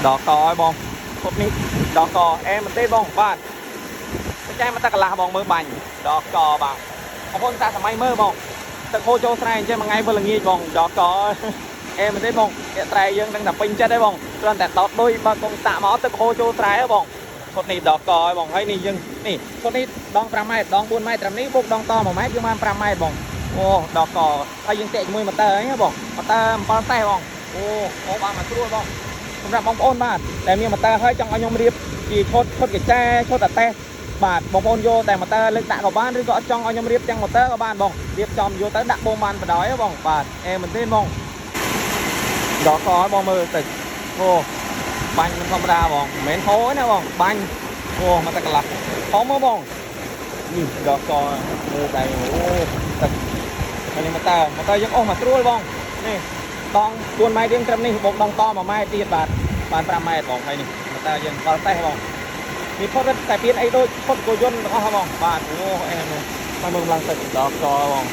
ដល់កឲ្យបងឈុតនេះដល់កអែមែនទេបងបាទចែមកតែកន្លះបងមើលបាញ់ដល់កបាទបងប្អូនតាសម័យមើលបងទឹកហូរចូលស្រែអញ្ចឹងមួយថ្ងៃវិលល្ងាចបងដល់កអែមែនទេបងអ្នកត្រែយើងនឹងតែពេញចិត្តទេបងគ្រាន់តែដោតដូចបើកងតាក់មកទឹកហូរចូលស្រែហ៎បងឈុតនេះដល់កឲ្យបងហើយនេះយើងនេះឈុតនេះដង5ម៉ែត្រដង4ម៉ែត្រត្រឹមនេះបូកដងត1ម៉ែត្រយើងបាន5ម៉ែត្របងអូដល់កហើយយើងតាក់ជាមួយម៉ូទ័រហ្នឹងបងម៉ូទ័រ7សេះបងអូអូបានមកស្រួលបង សម្រាប់បងប្អូនបាទដែលមានម៉ូទ័រហើយចង់ឲ្យខ្ញុំរៀបជាឈុតឈុតកញ្ចែឈុតអាតេសបាទបងប្អូនយកតែម៉ូទ័រលើកដាក់ក៏បានឬក៏អត់ចង់ឲ្យខ្ញុំរៀបទាំងម៉ូទ័រក៏បានបងរៀបចំយកទៅដាក់បងបានបដ ாய் ហ៎បងបាទអេមែនទេបងដល់កឲ្យបងមើលតិចអូបាញ់មិនធម្មតាបងមិនមែនហូរទេណាបងបាញ់អូមកតែកន្លះហមមកបងនេះដល់កមើលដៃអូទឹកហើយនេះម៉ូទ័រម៉ូទ័រយើងអស់មកស្រួលបងនេះដង4ម៉ែត្រយើងត្រឹមនេះបូកដងត1ម៉ែត្រទៀតបាទបាន5ម៉ែត្របងហើយនេះម៉ូទ័រយើង7សេះបងមានផុតតែពៀនអីដូចផុតគោយន្តទាំងអស់ហ៎បងបាទអូអែមមកមើលកម្លាំងទឹកដល់កបង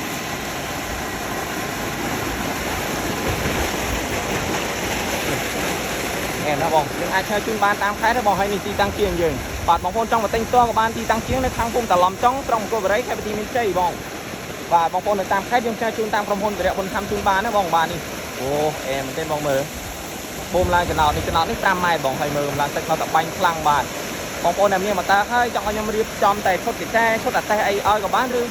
អែណាបងយើងអាចឆ្លើយជូនបានតាមខេត្តទេបងហើយនេះទីតាំងជាងយើងបាទបងប្អូនចង់មកទិញផ្ទាល់ក៏បានទីតាំងជាងនៅខាងភូមិតាឡំចុងក្រុងមង្គលបុរីខេត្តបន្ទាយមានជ័យបងបាទបងប្អូននៅតាមខេត្តយើងឆ្លើយជូនតាមក្រុមហ៊ុនវិរៈប៊ុនខាំជូនបានណាបងបាទនេះអូអែមែនទេបងមើលបូមឡើងចំណោតនេះចំណោតនេះ5ម៉ែត្របងហើយមើលកម្លាំងទឹកនៅតែបាញ់ខ្លាំងបាទបងប្អូនដែលមានម៉ូទ័រហើយចង់ឲ្យខ្ញុំរៀបចំតែឈុតកញ្ចែឈុតអាតេសអីឲ្យក៏បានឬ